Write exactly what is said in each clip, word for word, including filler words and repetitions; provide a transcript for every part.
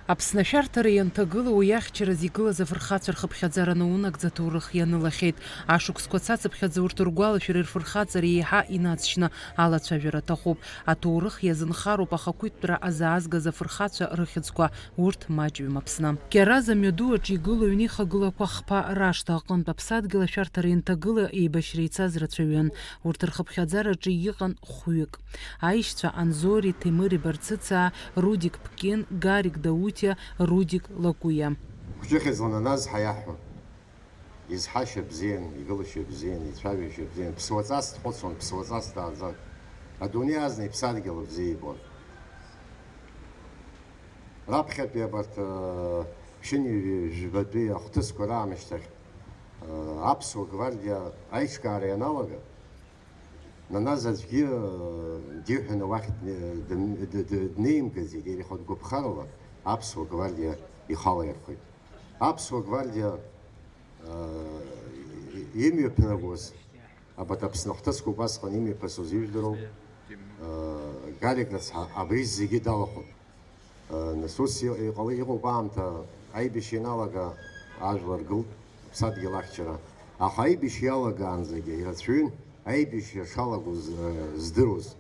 Аԥсны ашәарҭара ианҭагыла, уи ахьчараз игылаз афырхацәа рхыԥхьаӡара наунагӡа аҭоурых ианылахьеит. Ашықәсқәа цацыԥхьаӡа урҭ ргәалашәареи рфырхаҵареи еиҳа инаҵшьны алацәажәара аҭахуп. Аҭоурых иазынхароуп ахақәиҭтәра азаазгаз афырхацәа рыхьӡқәа, урҭ маҷҩым Аԥсны. Кьараз амҩаду аҿы игылоу ҩнеихагылақәа хԥа рашҭа аҟынтә аԥсадгьыл ашәарҭара ианҭагыла еибашьра ицаз рацәаҩын. Урҭ рхыԥхьаӡараҿы иҟан хәҩык. Аишьцәа Анзори Ҭемыри Барцыцаа, Рудик Ԥкин, Гарик Даутиа, Рудик Лакуиа. Хәҷыхьыӡла Наназ ҳәа иаҳҳәон. Изҳашьа бзиан, игылашьа бзиан, ицәажәашьа бзиан. Ԥсуаҵас дхәыцуан, ԥсуаҵас дааӡон. Адунеи азна иԥсадгьыл бзиа ибон. Раԥхьатәи абарҭ, э, ԥшьынҩажәи жәбатәи ахҭысқәа раамышьҭахь, э, аԥсуа гвардиа аиҿкаара ианалага, Наназ аӡәгьы, э, диҳәаны уахь дне-, дым-, д-, д-, днеимгаӡеит, иара ихатә гәаԥхарала аԥсуа гвардиа ихала иархәеит. Аԥсуа гвардиа, э, имҩаԥнагоз, абарҭ Аԥсны ахҭысқәа убасҟан имҩаԥысуаз ижәдыруоу, э, Гарик рыцҳа, абри зегьы далахәын. Нас ус иҟала-, иҟоуп аамҭа, аибашьра ианалага ажәлар гылт, аԥсадгьыл ахьчара. Аха аибашьра иалагаанӡагьы ирацәаҩын аибашьра шалагоз, э, здыруаз,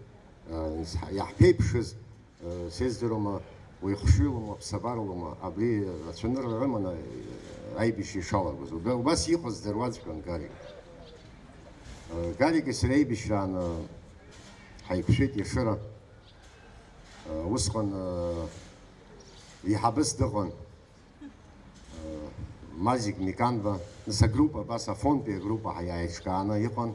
э, нас ҳа-, иаҳԥеиԥшыз, э, сездыруама, уи хшыҩлоума, ԥсабаралоума, абри рацәанырра рыманы, э, аибашьра ишалагоз. Убра-, убас иҟаз здыруаҵәҟьан Гарик. Э, Гарики сареи аибашьраан, э, ҳаиқәшәеит Ешыра. Усҟан, э, еиҳабыс дыҟан, э, Мазик Миканба, нас агруппа, абас Афонтәи агруппа ҳа-, иааиҿкааны иҟан.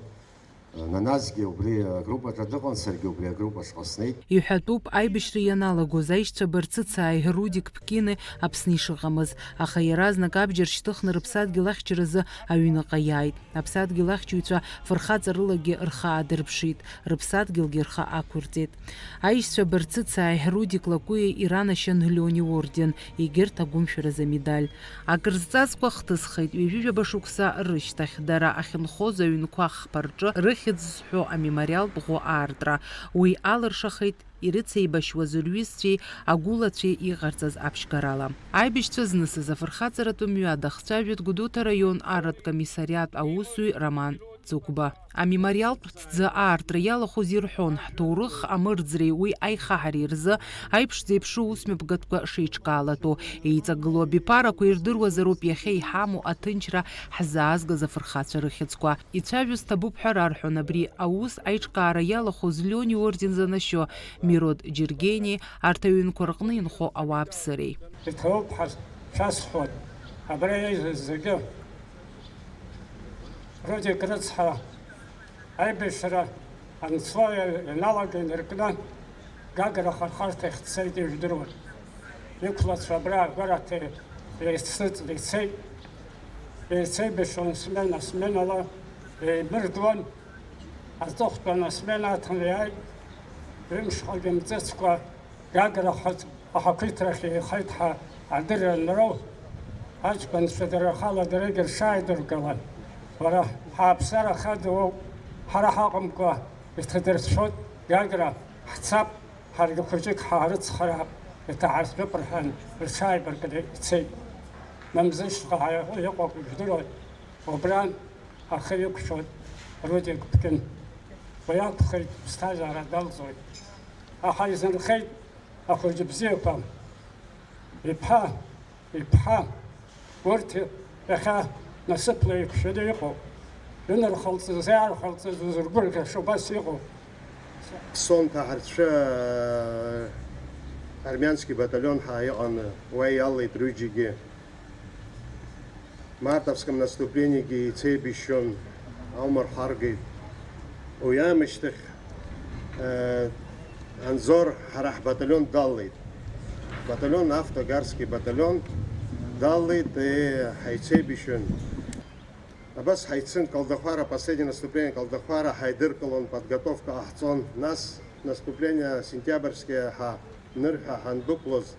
Э, Наназгьы убри агруппаҿы дыҟан, саргьы убри агруппаҿы снеит. Иҳәатәуп, аибашьра ианалагоз аишьцәа Барцыцааи Рудик Ԥкини Аԥсны ишыҟамыз, аха иаразнак абџьар шьҭыхны рыԥсадгьыл ахьчаразы аҩныҟа иааит. Аԥсадгьыл ахьчаҩцәа фырхаҵарылагьы рхы аадырԥшит, рыԥсадгьылгьы рхы ақәырҵеит. Аишьцәа Барцыцааи Рудик Лакуиеи иранашьан Леон иорден, егьырҭ агәымшәаразы амедаль. Акрызҵазкуа хҭысхеит, ҩажәижәаба шықәса рышьҭахь, дара ахьынхоз аҩнқәа хԥа рҿы рыхьӡ зҳәо амемориалтә ӷәы аартра. Уи алыршахеит ирыцеибашьуаз рҩызцәеи агәылацәеи иҟарҵаз аԥшьгарала. Аибашьцәа знысыз афырхаҵаратә мҩа дахцәажәеит Гәдоуҭа раион арратә комиссариат аусзуҩ Роман Ӡыкәба. Амемориалтә ҭӡы аартра иалахәыз ирҳәон, ҳҭоурых амырӡреи уи аихаҳареи рзы аиԥш зеиԥшу усмҩаԥгатәқәа шеиҿкаалатәу. Еиҵагылоу абиԥарақәа ирдыруазароуп иахьа иҳамоу аҭынчра ҳзаазгаз афырхацәа рыхьӡқәа. Ицәажәо сҭабуп ҳәа рарҳәон абри аус аиҿкаара иалахәыз Леон иорден занашьо Мирод Џьергени, арҭ аҩнқәа рҟны инхо ауааԥсыреи. Иҭабуп ҳәа шәасҳәоит, абра еизаз зегьы. Рудик рыцҳа, аибашьра анцло ианалага инаркны, Гагра ахырхарҭахь дцеит, ижәдыруан. Иқәлацәа абра агәараҭа еицныҵны ицеит. Еицеибашьуан смена-сменала, еибырдуан. Аҵыхәтәан асмена аҭаны иааит. Ҩымшҟагьы мҵыцкәа Гагра ахақәиҭрахь еихеит ҳәа адырра анроу, аҷкәынцәа дара рхала даргьы рҽааидыркылан, уара, ҳааԥсара хада уоуп, ҳара ҳаҟамкәа иҭадырцәшәоит Гагра, ҳцап, ҳаргьы хәыҷык ҳаарыцхраап, иҭаҳартәуп рҳәан, рҽааибаркны ицеит. Мамзышьҭҟа ҳәа иҟоуп, ижәдыруан, убран ахы иқәшәоит Рудик Ԥкьын. Уи акәхеит, ԥсҭазаара далҵуеит. Аха изынхеит ахәыҷы бзиақәа. Иԥҳа, иԥҳа, урҭ иахьа насыԥла еиқәшәаны иҟоуп. Инархылҵыз, иаархылҵыз узыргәырӷьаша убас иҟоуп. Ксонҭа ҳарцәы, армянский батальон ҳәа иҟан, уа иалеит рҩыџьегьы. Мартовском наступлениагьы ицеибашьшьон, аума рхаргеит. Уи аамышьҭахь, э, Анзор ҳара ҳбаталион даллеит. Баталион, автогарский баталион даллеит, э, ҳаицеибашьшьон. Абас ҳаицын Калдахәара, последнее наступление Калдахәара ҳаидыркылон, подготовка ҟаҳҵон. Нас наступление сентябрьское ҳа нырҳәа ҳандәықәлоз,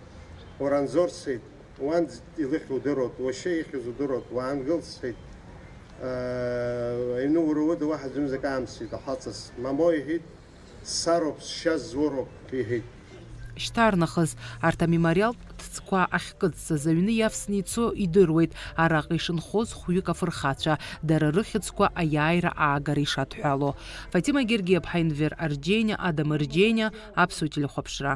уара Анзор, сҳәеит, уан илыхьу удыруеит, уашьа ихьыз удыруеит, уаангыл, сҳәеит. Аҩны уара уда уаҳа зымзак аамсит, аҳәаҵыс. Мамоу, иҳәеит, сароуп, сшьа зуроуп, иҳәеит. Шьҭарнахыс арҭ амемориалтә ҭӡ Қәа ахькыдҵаз аҩны иавсны ицо идыруеит, араҟа ишынхоз хәҩык афырхацәа, дара рыхьӡқәа аиааира аагара ишадҳәало. Фатима Гергиаԥҳа, Енвер Арџьениа, Адам Арџьениа, Аԥсуа телехәаԥшра.